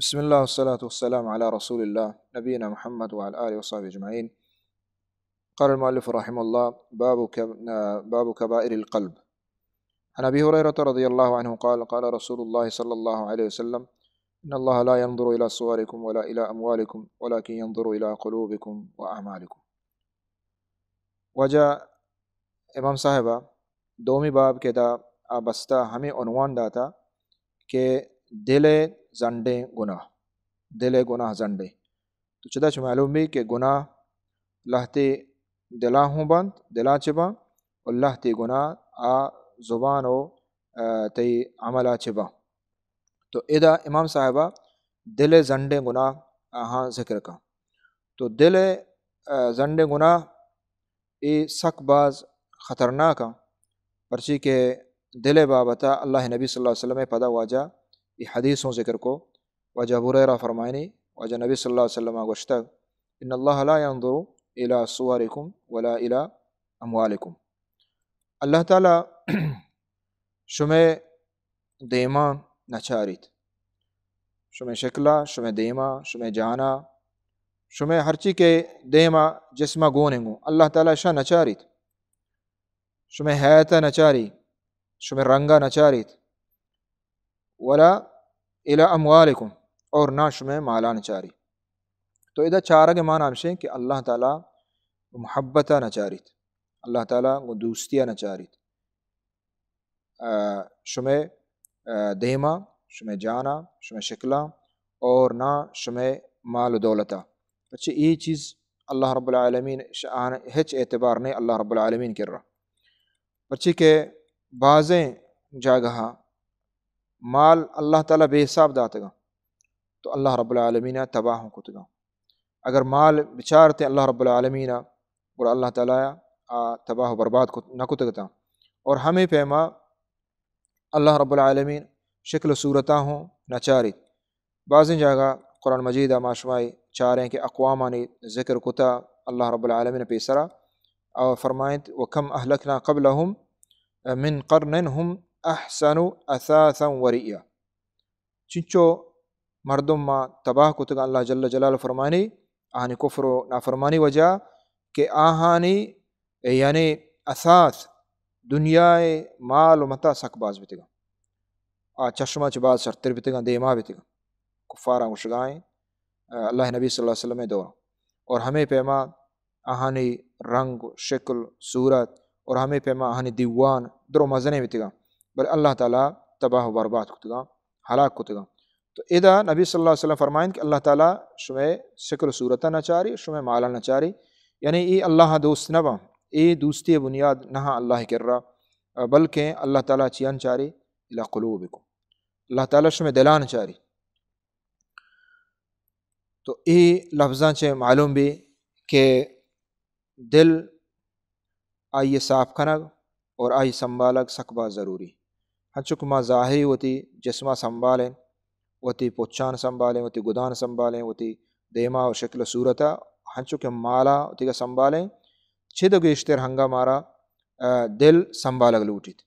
بسم الله والصلاة والسلام على رسول الله نبينا محمد وعلى آله وصحبه أجمعين. قال المؤلف رحمه الله: باب كب-، باب كبائر القلب. عن أبي هريرة رضي الله عنه قال: قال رسول الله صلى الله عليه وسلم: إن الله لا ينظر إلى صوركم ولا إلى أموالكم ولكن ينظر إلى قلوبكم وأعمالكم. واجہ امام صاحبہ دومی باب کہ دا آ بستہ ہمے عنوان داتا کہ دل ءِ زنڈیں گناہ، دل ءِ گناہ زنڈیں۔ تو چدا چہ معلوم بی کہ گناہ لہتے دلا ہوں بنت، دلا چہ بنت، و لہتے گناہ آ زبان و، آ، تئی عملا چہ بنت۔ تو ادا امام صاحبہ دل ءِ زنڈیں گناہ آہاں ذکر کن۔ تو دل ءِ، آ، زنڈیں گناہ اے سک باز خطرناک آں، پرچی کہ دل ءِ بابت ءَ اللہ ءِ نبی صلی اللہ علیہ وسلم ءَ پدا واجہ اے حدیث ہوں ذکر کو۔ واجہ ابو ہریرہ فرمائنی، واجہ نبی صلی اللہ علیہ وسلم ءَ گوشتگ: إن الله لا ينظر إلى صوركم ولا إلى أموالكم. اللہ تعالی شمئے دیما نچاریت۔ شمئے شکلا، شمئے دیما، شمئے جانا، شمئے ہرچی کہ دیما جسما گون انگو، اللہ تعالی شا نچاریت۔ شمئے حیاتا نچاری، شمئے رنگا نچاریت۔ ولا إلى أموالكم، اور نہ شمئے مالا نچاری۔ تو ادا چارگ مانا ہمشیں کہ اللہ تعالی محبتا نچاریت، اللہ تعالی گوں دوستیا نچاریت۔ آ، شمئے، آ، دیما، شمئے جانا، شمئے شکلا، اور نہ شمئے مال و دولتا۔ پچے اے چیز اللہ رب العالمین شان ہچ اعتبار نہیں اللہ رب العالمین کرا۔ پرچی کہ بازیں جاگہا مال اللہ تعالی بے حساب داتگا، تو اللہ رب العالمین تباہ کتگا۔ اگر مال بچارتے اللہ رب العالمین، گڑا اللہ تعالی آ تباہ و برباد کت-، نہ کتگتاں۔ اور ہمے پیما اللہ رب العالمین شکل و صورتا ہوں نچاریت۔ بازیں جاگہ قرآن مجید ما شمائی چاریں کہ اقوامانی ذکر کتا اللہ رب العالمین پیسرا، اور فرمائنت: وكم أهلكنا قبلهم من قرن هم أحسن أثاثا ورئيا. چنچو مردم ما تباہ کتگاں، اللہ جل جلالہ فرمانی، آہانی کفر و نافرمانی وجہ کہ آہانی، یعنی اثاث، دنیا ءِ مال و متاع سک باز بیتگاں۔ آ چشمہ چہ باز شرتر بیتگاں، دیما بیتگاں۔ کفاراں گوشگائیں، اللہ نبی صلی اللہ علیہ وسلم دور۔ اور ہمے پیما آہانی رنگ، شکل، صورت اور ہمے پیما آہانی دیوان درو مزنیں بیتگاں، بلے اللہ تعالی تباہ و برباد کتگاں، ہلاک کتگاں۔ تو ادا نبی صلی اللہ علیہ وسلم فرمائنت کہ اللہ تعالی شمئے شکل و صورتا نچاری، شمئے مالا نچاری، یعنی اے اللہ دوست نہ باں، اے دوستی بنیاد نہ اللہ کرا، بلکہ اللہ تعالی چیان چاری؟ إلى قلوبكم، اللہ تعالی شمئے دلان چاری۔ تو اے لفظاں چہ معلوم بی کہ دل آئی صاف کنگ اور آئی سنبھالگ سک باز ضروری۔ ہنچو کہ ما ظاہری وتی جسما سنبھالیں، وتی پچان سنبھالیں، وتی گدان سنبھالیں، وتی دیما و شکل و صورتا، ہنچو کہ مالا وتیگا سنبھالیں، چد و گیشتر ہنگا مارا، آ، دل سنبھالگ لوٹیت۔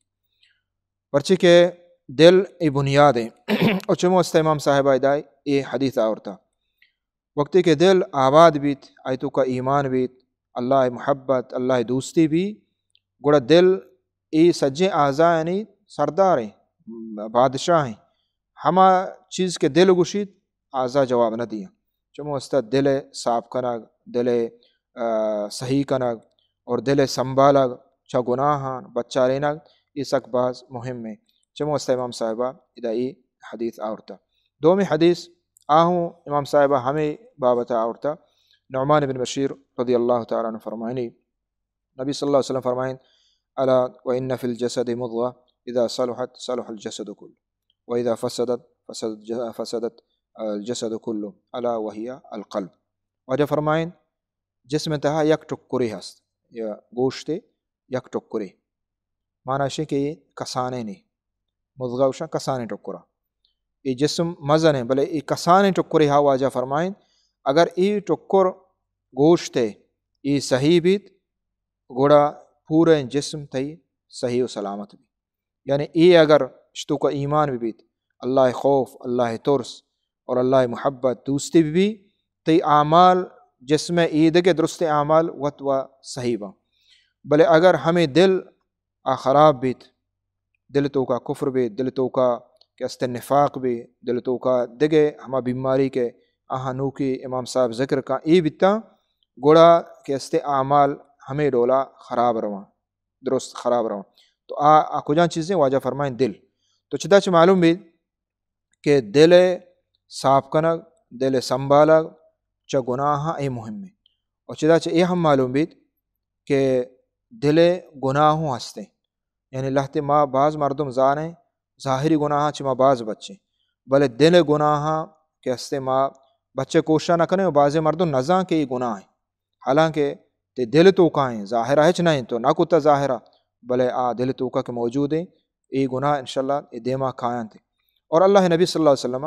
پرچے کہ دل ای بنیاد ہیں۔ اور چمو است امام صاحبہ ادا ای حدیث آورتا۔ وقتی کہ دل آباد بیت، آئی توکا ایمان بیت، اللہ محبت، اللہ دوستی بی، گڑا دل ای سجیں اعضایانی سردار ہیں، بادشاہ ہیں۔ ہما چیز کہ دل گوشیت، اعضا جواب نہ دیاں۔ چمو است دل صاف کنگ، دل، آ، صحیح کنگ اور دل سنبھالگ، چہ گناہاں بچارینگ، ای سک باز مہم ہیں۔ چمو است امام صاحبہ ادا ای حدیث آورتا۔ دومی حدیث آہوں امام صاحبہ ہمے بابت آورتا۔ نعمان بن بشیر رضی اللہ تعالی عنہ فرمائنی، نبی صلی اللہ علیہ وسلم فرمائن: ألا وإن في الجسد مضغة إذا صلحت صلح الجسد كله وإذا فسدت فسد الج-، فسدت الجسد كله ألا وهي القلب. واجہ فرمائن، جسم تہا یک ٹکرے ہست، یا گوشتے یک ٹکرے۔ معنی اشیں کہ اے کسانیں نے، مضغہ گوشاں کسانیں ٹکرا۔ اے جسم مزن ہیں، بلے اے کسانیں ٹکرے ہا واجہ فرمائیں، اگر اے ٹکر گوشت ہے، اے صحیح بیت، گڑا پوریں جسم تئی صحیح و سلامت بیت۔ یعنی اے اگر اشتوکا ایمان بہ بیت، اللہ خوف، اللہ ترس، اور اللہ محبت دوستی بہ بی، تئی اعمال، جسم ءِ ایدگہ درستیں اعمال وت و صحیح باں۔ بلے اگر ہمے دل آ خراب بیت، دل توکا کفر بیت، دل توکا کہ است نفاق بیت، دل توکا دگہ ہما بیماری کہ آہاں نوکی امام صاحب ذکر کاں اے بیتاں، گڑا کہ است اعمال ہمے ڈولا خراب رواں، درست خراب رواں۔ تو آ، آ کجام چیزیں؟ واجہ فرمائیں دل۔ تو چدا چہ معلوم بیت کہ دل ءِ صاف کنگ، دل ءِ سنبھالگ چہ گناہاں اے مہم انت۔ اور چدا چہ اے ہم معلوم بیت کہ دل ءِ گناہ ہوں ہستیں۔ یعنی لہتے ما باز مردم زانیں، ظاہری گناہاں چہ ما باز بچیں، بلے دل ءِ گناہاں کہ ہستیں ما بچے کوشش نہ کنیں و بازیں مردم نزان کہ اے گناہ ہیں۔ حالانکہ تے دل توکا ہیں، ظاہرہ ہچ نہ ہیں، تو نہ کتا ظاہرہ، بلے آ دل توکا کہ موجود ہیں، اے گناہ انشاءاللہ اے دیما کاینت۔ اور اللہ نبی صلی اللہ علیہ وسلم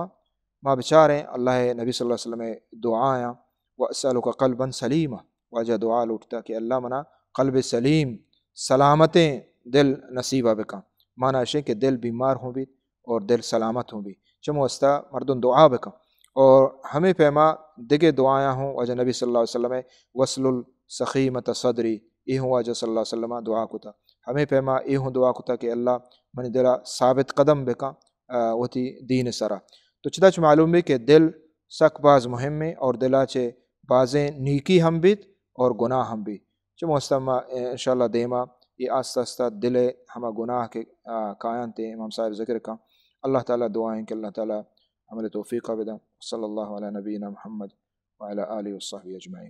ما بچاریں، اللہ نبی صلی اللہ علیہ وسلم دعایاں، واسألک قلبا سلیما، واجہ دعا لوٹتا کہ اللہ منا قلب سلیم، سلامتیں دل نصیبہ بکن۔ مانا اشیں کہ دل بیمار ہوں بیت اور دل سلامت ہوں بیت، چمو واسطہ مردم دعا بکن۔ اور ہمے پیما دگہ دعایاں ہوں واجہ نبی صلی اللہ علیہ وسلم وصل السخیمۃ صدری، اے ہوں واجہ صلی اللہ علیہ وسلم دعا کتا۔ ہمے پیما اے ہوں دعا کتا کہ اللہ منی دلا ثابت قدم بکن، آ، وتی دین سرا۔ تو چدا چہ معلوم بی کہ دل سک باز مہمیں اور دلا چہ بازیں نیکی ہم بیت اور گناہ ہم بیت۔ چمو واسطہ ما، اے، انشاءاللہ دیما اے آستہ آستہ دل ءِ ہما گناہ کہ، آ، کاینت امام صاحب ذکر کاں۔ اللہ تعالی دعا ہیں کہ اللہ تعالی عمل توفیق بدن۔ صلی اللہ علی نبینا محمد وعلی آلہ وصحبہ اجمعین۔